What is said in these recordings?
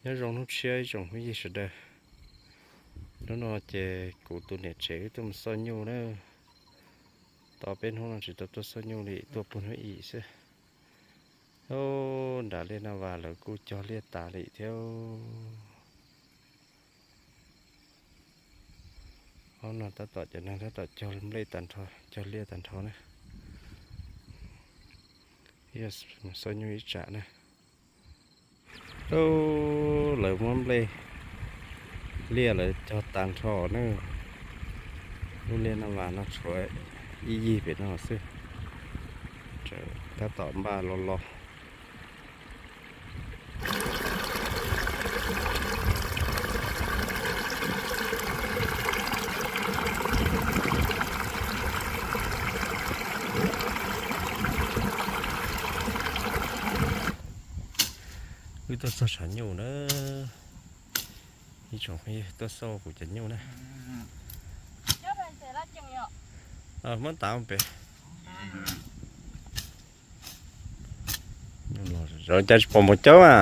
Nyob zoo hnub tshiab ib tsoom phooj ywg sawv daws. Hnub no ces kuv tus niam tsev wb tuaj mus xauj nyuj na. Tau peb hnub no tsis tau tuaj xauj nyuj li, tuaj puag hnub ib xwb. Nram liaj Naj Vas lawv kuj cog liaj tas li thiab. Ob no tab tom cov neeg tab tom cog nplej tag nrho, cog liaj tag nrho na. Yog xauj nyuj ib tsam na. Lawv muab nplej liaj lawv cog tag nrho na. Lub liaj Naj Vas no tshuav ib yig pem no xwb, tab tom npaj los los. Wb tuaj txog tshav nyuj na. Ib tsoom phooj ywg tuaj xauj kuv cov nyuj na. Muab tav pem. Zov cas tsis pom mus cawb a.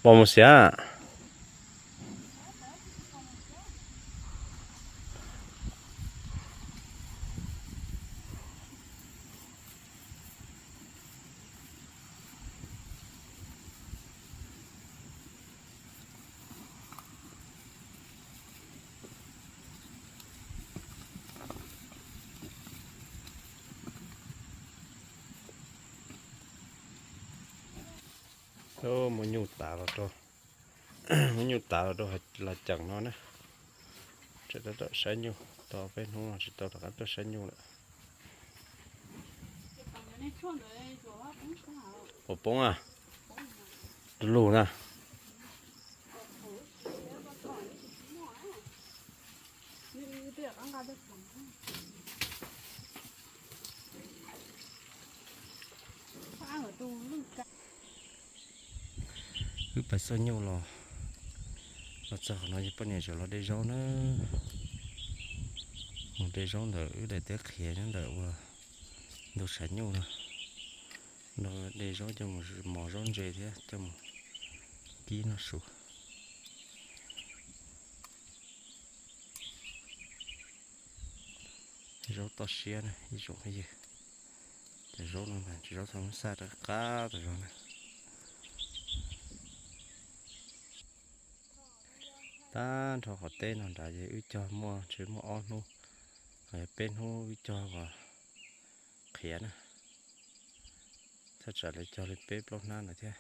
Pom mus xiav. Muab nyuj tav los rau, muab nyuj tav los rau los ceem no na. Tseem tab tom saib nyuj, tau peb hnub no tsis tau rov qab tuaj saib nyuj lawm. Puas poob a? Lug na. Wb pais xauj nyuj los, los txog qhov no ces poj niam tseem los de zaub na. Mus de zaub ntawm wb daim teb qhiav nyob ntawm ua ntug tshav nyuj no. Nrog de zaub coj mus mos zaub ntse thiab coj mus kib noj su. Zaub toj siab na ib tsoom phooj ywg. Cov zaub no mas zaub thaum xaj rov qab tas zog na. Tag nrho qhov teb no nrad ces wb cog muaj ntshe muaj ob hnub, peb hnub wb cog uas qhiav na. Thaj tsam lawv cog li peb plaub hnab ntawd thiab.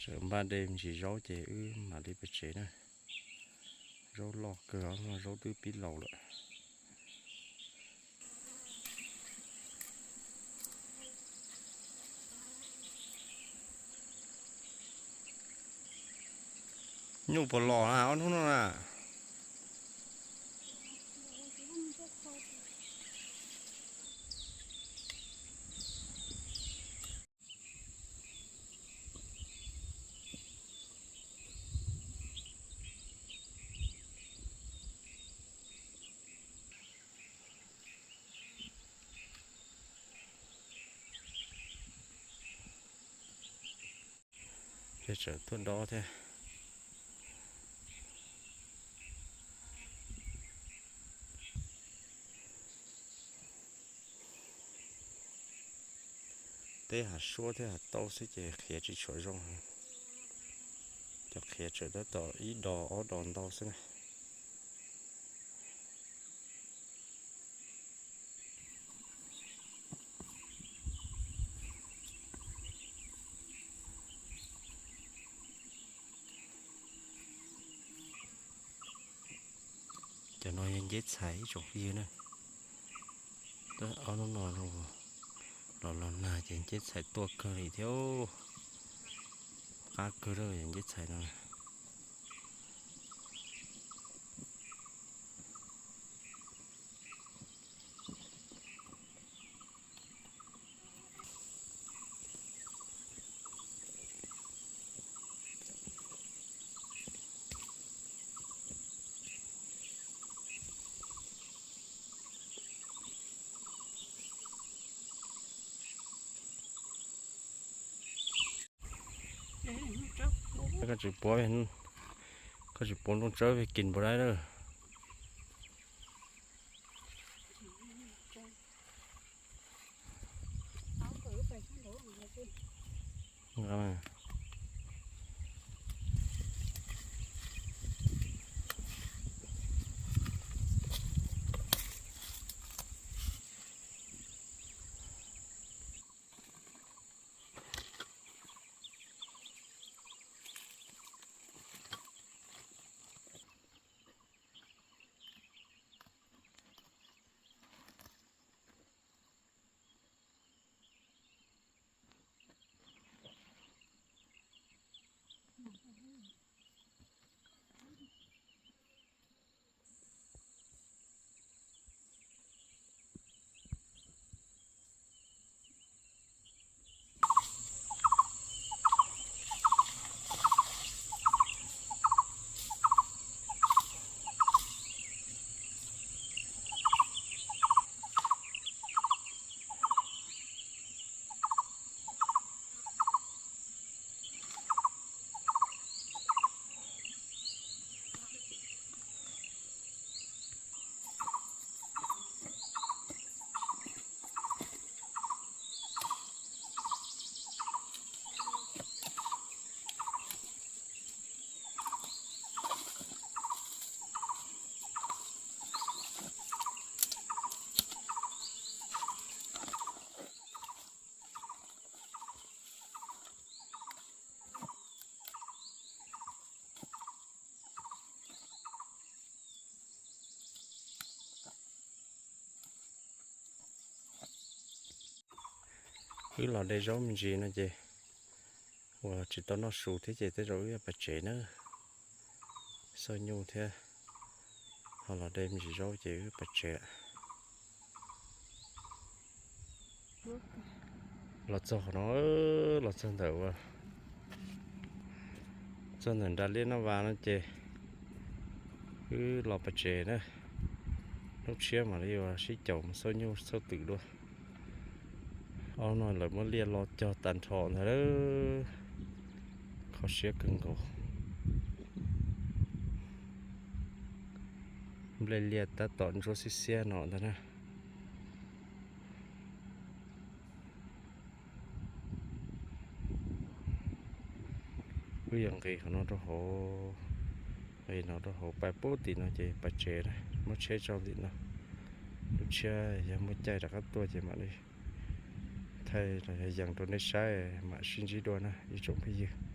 Tseem npaj de me ntsis zaub ces wb mam li pem tsev na. Zaub loj kawg, zaub twb pib laus lawm. Nyuj puas los na ob hnub no na? Peb tseem tuaj dob thiab. Teb hav suab thiab hav tauj xwb ces qhiav tsis tshua zoo. Cov qhiav tseem tab tom ib dos ob dos ntau xwb na. Cov no yog nceb txhais ib tsoom phooj ywg na. Ob hnub no los los nag ces nceb txhais tuaj kawg li thiab. Qab kawg li nceb txhais no. Koj tsis puav, koj tsis puav nplooj tsawb vij kin npaum dab lawm. Wb los de zaub me ntsis no ces uas tsis tau noj su thiab ces tej zaum wb yuav pais tsev na. Xauj nyuj thiab, ho los de me ntsis zaub ces wb pais tsev. Los txog qhov no, los txog ntawm uas, txog ntawm nram liaj noj vas no ces wb los pais tsev na. Hnub tshiab mam li yuav sib caum mus xauj nyuj xauj twm dua. Ob no lawv muab liaj lo cog tag nrho ntag lauj. Kho siab kawg nkaus. Nplej liaj tab tom ntsuab xiab xiab no ntag na. Wb yuav nqis qhov no rau hauv, nqis no rau hauv pais pub tim no ces pais tsev na, muab tsheb tso tim no. Lub tshiab yog muaj caij rov qab tuaj ces mam li thaij los yog yees rau nej saib, mam sib ntsib dua na ib tsoom phooj ywg.